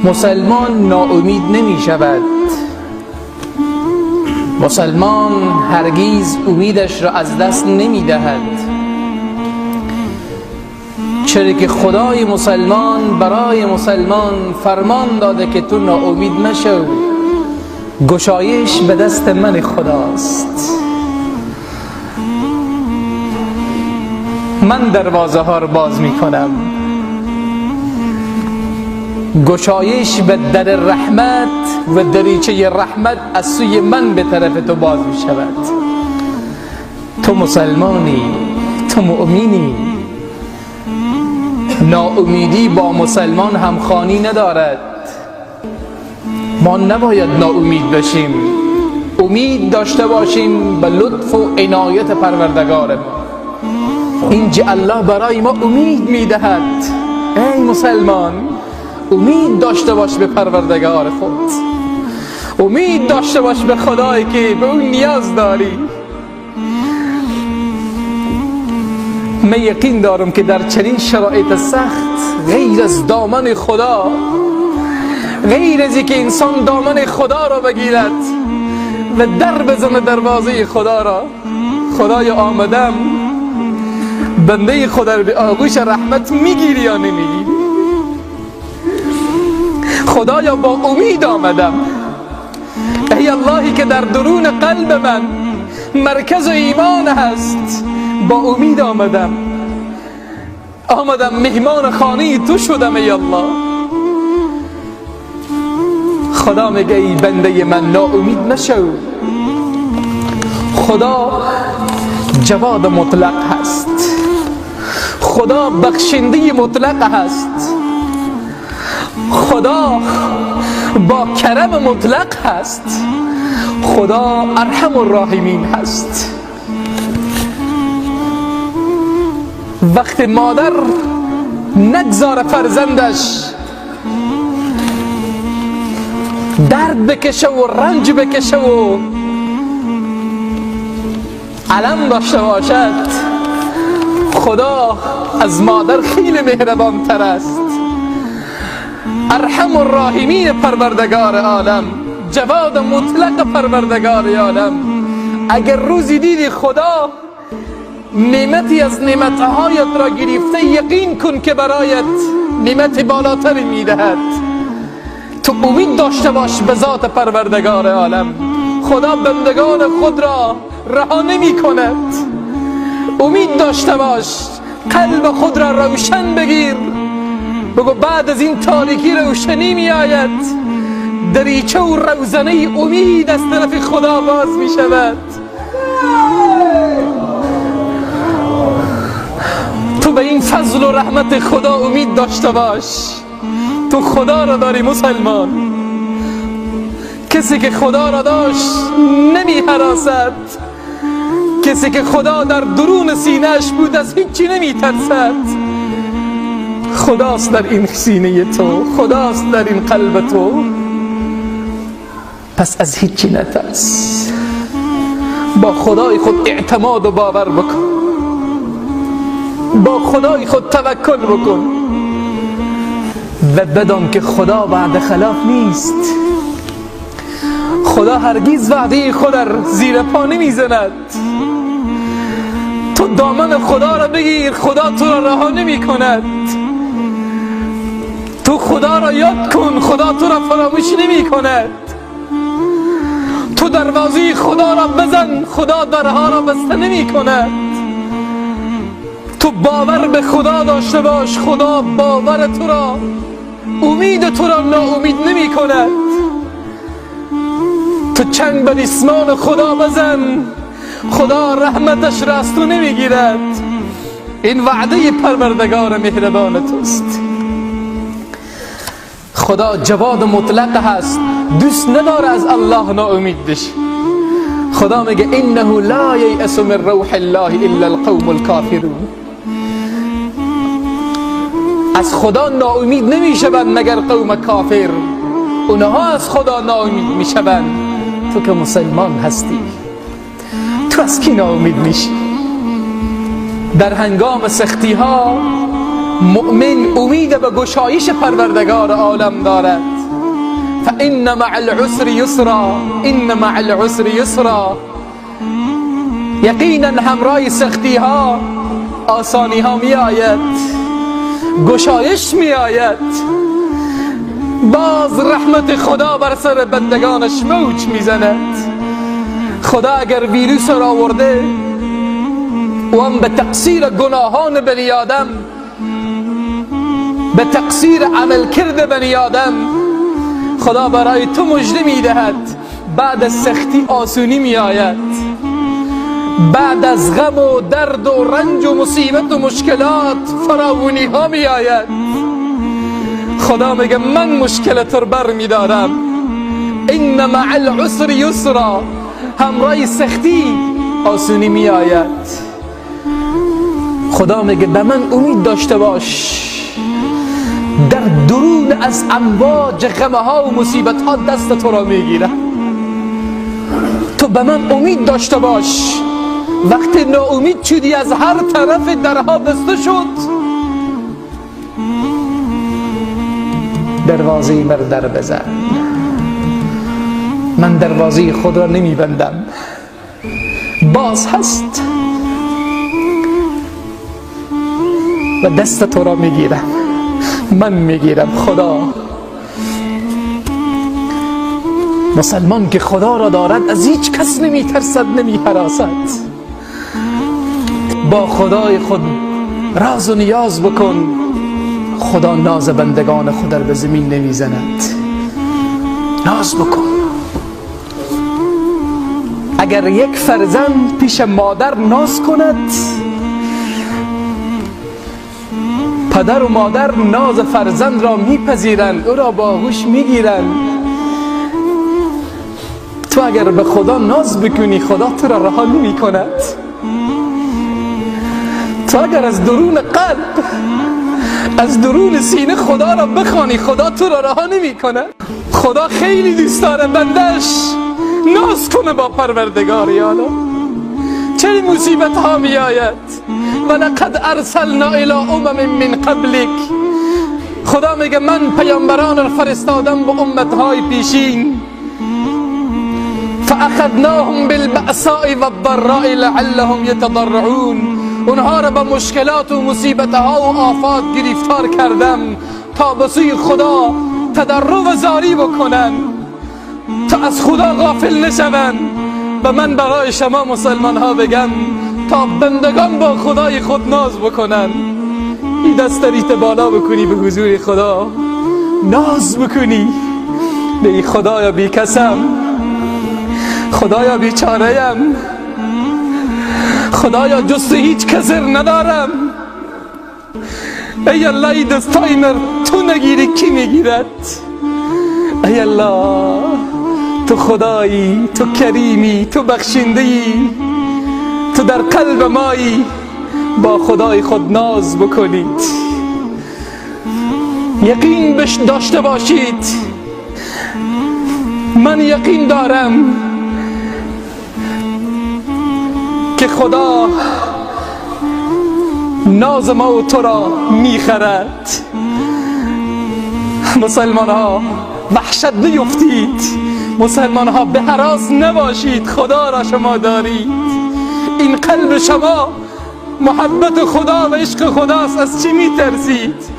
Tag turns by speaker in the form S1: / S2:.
S1: مسلمان ناامید نمی شود. مسلمان هرگیز امیدش را از دست نمی دهد، چرا که خدای مسلمان برای مسلمان فرمان داده که تو ناامید مشو، گشایش به دست من خداست. من دروازه ها رو باز می کنم. گشایش به در رحمت و دریچه رحمت از سوی من به طرف تو باز می شود. تو مسلمانی، تو مؤمنی. ناامیدی با مسلمان همخوانی ندارد. ما نباید ناامید بشیم، امید داشته باشیم به لطف و عنایت پروردگار ما. اینجا الله برای ما امید میدهد. ای مسلمان، امید داشته باش به پروردگار خود، امید داشته باش به خدایی که به اون نیاز داری. من یقین دارم که در چنین شرایط سخت، غیر از دامن خدا، غیر از اینکه انسان دامن خدا را بگیرد و در بزنه دروازه خدا را، خدای آمدم، بنده خدا را به آغوش رحمت میگیری یا نمیگیری؟ خدایا با امید آمدم، ای اللهی که در درون قلب من مرکز ایمان هست، با امید آمدم، آمدم مهمان خانه تو شدم ای الله. خدا میگه ای بنده من ناامید نشو. خدا جواد مطلق هست، خدا بخشنده مطلق هست، خدا با کرم مطلق هست، خدا ارحم الراحمین هست. وقت مادر نگذار فرزندش درد بکشه و رنج بکشه و علم داشته باشد، خدا از مادر خیلی مهربان تر است. ارحم الراحمین پروردگار عالم، جواد مطلق پروردگار عالم. اگر روزی دیدی خدا نعمتی از نعمتهایت را گرفته، یقین کن که برایت نعمت بالاتری میدهد. تو امید داشته باش به ذات پروردگار عالم. خدا بندگان خود را رها نمی کند. امید داشته باش، قلب خود را روشن بگیر، بگو بعد از این تاریکی روشنی می آید. دریچه و روزنه امید از طرف خدا باز می شود. تو به این فضل و رحمت خدا امید داشته باش. تو خدا را داری مسلمان. کسی که خدا را داشت نمی هراسد. کسی که خدا در درون سینه‌اش بود از هیچی نمی ترسد. خداست در این سینه تو، خداست در این قلب تو. پس از هیچی نترس، با خدای خود اعتماد و باور بکن، با خدای خود توکل بکن و بدان که خدا وعده خلاف نیست. خدا هرگیز وعده خود در زیر پا نمیزند. تو دامن خدا را بگیر، خدا تو را رها نمی کند. تو خدا را یاد کن، خدا تو را فراموش نمی کند. تو دروازه خدا را بزن، خدا درها را بسته نمی کند. تو باور به خدا داشته باش، خدا باور تو را، امید تو را ناامید نمی کند. تو چنگ به ریسمان خدا بزن، خدا رحمتش را از تو نمی گیرد. این وعده پروردگار مهربان توست. خدا جواد مطلق هست، دوست نداره از الله ناامید بشی. خدا میگه انه لا ییأس من روح الله الا القوم الکافرون. از خدا ناامید نمیشوند مگر قوم کافر. اونها از خدا ناامید میشوند. تو که مسلمان هستی، تو از کی ناامید میشی؟ در هنگام سختی ها مؤمن امید به گشایش پروردگار عالم دارد. فان مع العسر یسرا، ان مع العسر یسرا. یقینا همراه سختی ها آسانی ها می آید، گشایش می آید. باز رحمت خدا بر سر بندگانش موج میزند. خدا اگر ویروس را آورده و هم به تقصیر گناهان بنی آدم، به تقصیر عملکرد بنی آدم، خدا برای تو مژده میدهد بعد از سختی آسونی میآید، بعد از غم و درد و رنج و مصیبت و مشکلات فراوانی ها میآید. خدا میگه من مشکلت رو بر میدارم. ان مع العسر یسرا، همراه سختی آسونی میآید. خدا میگه به من امید داشته باش، در درون از امواج غمها و مصیبت ها دست تو را میگیرم. تو به من امید داشته باش. وقتی ناامید شدی از هر طرف درها بسته شد، دروازه بر در بزن. من دروازه خود را نمیبندم، باز هست و دست تو را میگیرم، من میگیرم. خدا مسلمان که خدا را دارد از هیچ کس نمیترسد، نمیهراسد. با خدای خود راز و نیاز بکن، خدا ناز بندگان خود را به زمین نمیزند. ناز بکن. اگر یک فرزند پیش مادر ناز کند، پدر و مادر ناز فرزند را میپذیرند، او را با آغوش میگیرند. تو اگر به خدا ناز بکنی، خدا تو را رها نمی کند. تو اگر از درون قلب، از درون سینه خدا را بخوانی، خدا تو را رها نمی کند. خدا خیلی دوست داره بندش ناز کنه با پروردگار عالم. چه مصیبت ها می آید. ولقد ارسلنا الی امم من قبلک. خدا میگه من پیامبران را فرستادم به امتهای پیشین. فاخذناهم بالبأساء والضراء لعلهم یتضرعون. اونها را به مشکلات و مصیبت ها و آفات گرفتار کردم تا به سوی خدا تضرع و زاری بکنن، تا از خدا غافل نشوند. و من برای شما مسلمان ها بگم تا بندگان با خدای خود ناز بکنن. این دست ریت بالا بکنی به حضور خدا، ناز بکنی، بگی خدایا بی کسم، خدایا بیچاره‌ام، خدایا جز هیچ کس ندارم. ای الله ای دستای مر تو نگیری کی میگیرد؟ ای الله تو خدایی، تو کریمی، تو بخشنده‌ای، تو در قلب مایی. با خدای خود ناز بکنید، یقین داشته باشید. من یقین دارم که خدا ناز ما و تو را میخرد. مسلمان ها وحشت نیفتید، مسلمان ها به هراس نباشید، خدا را شما دارید. این قلب شما محبت خدا و عشق خداست، از چی میترسید؟